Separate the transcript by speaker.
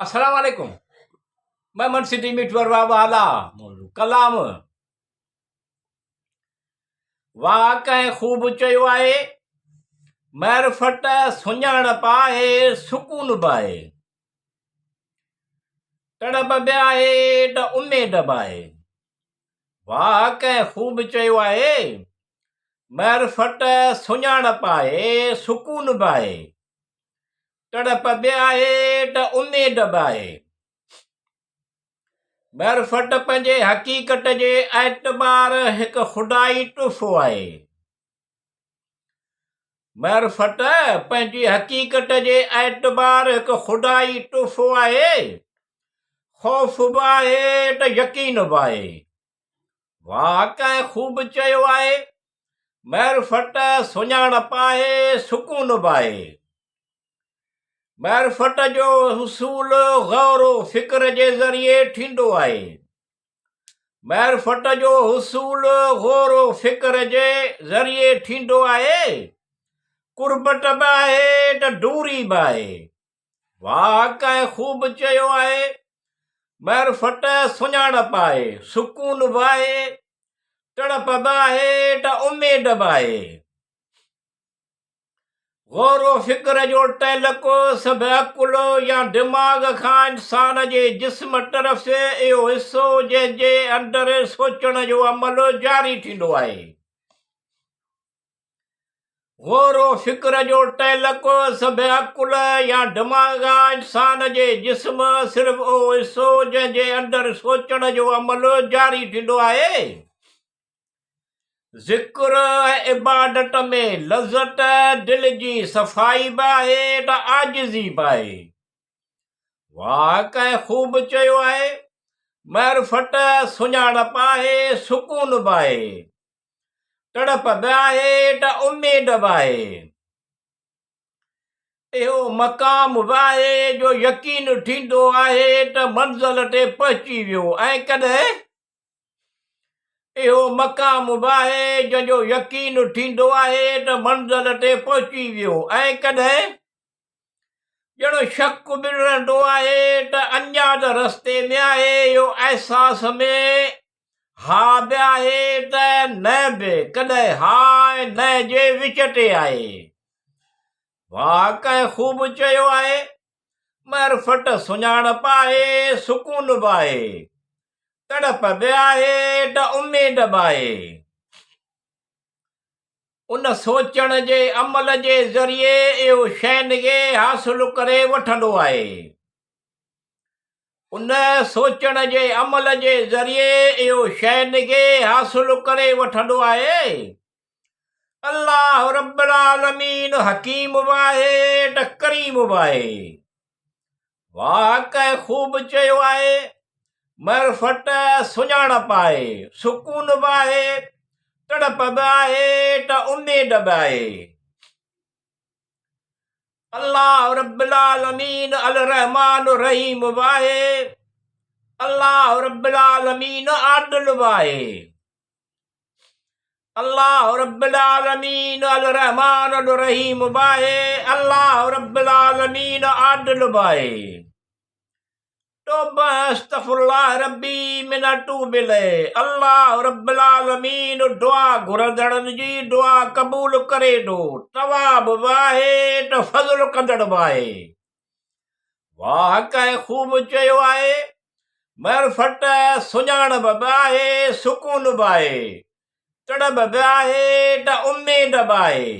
Speaker 1: السلام عليڪم مهمن سٽي مٺور واھ والا موضوع ڪلام واھ ڪنهن خوب چيو آهي معرفت سڃاڻپ آهي سڪون به آهي تڙپ به آهي ته اميد به آهي واھ ڪنهن خوب چيو آهي معرفت سڃاڻپ آهي سڪون به آهي تڙپ به آهي ته اميد به آهي. معرفت پنهنجي حقيقت جي اعتبار هڪ خدائي تحفو آهي. معرفت پنهنجي حقيقت جي اعتبار هڪ خدائي تحفو آهي. خوف به آهي ته يقين به آهي. واهه ڪنهن خوب چيو آهي، معرفت سڃاڻپ آهي، سڪون به آهي. معرفت جو حصول غور و فڪر جي ذريعي ٿيندو آهي. معرفت جو حصول غور و فڪر جي ذريعي ٿيندو آهي. قربت به آهي ته دوري به آهي. واهه ڪنهن خوب چيو آهي، معرفت سڃاڻپ آهي، سڪون به آهي، تڙپ به آهي ته اميد به آهي. غور و فڪر جو تعلق سڀ عقل يا دماغ کان انسان جي جسم طرف اهو حصو جنهن جي اندر سوچڻ جو عمل جاري ٿيندو آهي. غور و فڪر جو تعلق سڀ عقل يا دماغ انسان جي جسم صرف اهو حصو جنهن جي اندر سوچڻ جو عمل جاري ٿيندو آهي. ذڪر ۽ عبادت ۾ لذت دل جي صفائي به آهي ته عاجزي به آهي. واهه ڪنهن خوب چيو آهي، معرفت سڃاڻپ آهي، سڪون به آهي. تڙپ به آهي ته اميد به آهي. اهو مقام به آهي جو يقين ٿيندو آهي ته منزل تي پهچي ويو ۽ ڪڏهن اهو مقام به آهي جنهن جو يقين ٿيندو آهي ته منزل تي پهچي ويو ۽ ڪڏهن ڄڻ شڪ به رهندو آهي ته اڃا ته رستي ۾ آهي اهو احساس ۾ ها به آهي ته نه به ڪڏهن ها ۽ نه جي وچ تي آهي. واهه ڪنهن خوب چيو آهي معرفت سڃاڻپ آهي سڪون به آهي تڙپ به آهي ته اميد به آهي. ان سوچڻ جي عمل جي ذريعي اهو شين کي حاصل ڪري وٺندو آهي. ان سوچڻ جي عمل جي ذريعي اهو شين کي حاصل ڪري وٺندو آهي. الله رب العالمين حڪيم به آهي ته ڪريم به آهي. واهه ڪنهن خوب چيو آهي، معرفت سڃاڻپ آهي، سڪون به آهي، تڙپ به آهي ته اميد به آهي. الله رب العالمين الرحمان الرحيم به آهي، الله رب العالمين عادل به آهي. الله رب العالمين الرحمان الرحيم به آهي، الله رب العالمين عادل به آهي. توبه استغفر الله ربي من اتوب اليه الله رب العالمين دعا گهرندڙن جي دعا قبول ڪري ٿو تواب به آهي ته فضل ڪندڙ به آهي واهه ڪنهن خوب چيو آهي معرفت سڃاڻپ به آهي سڪون به آهي تڙپ به آهي ته اميد به آهي.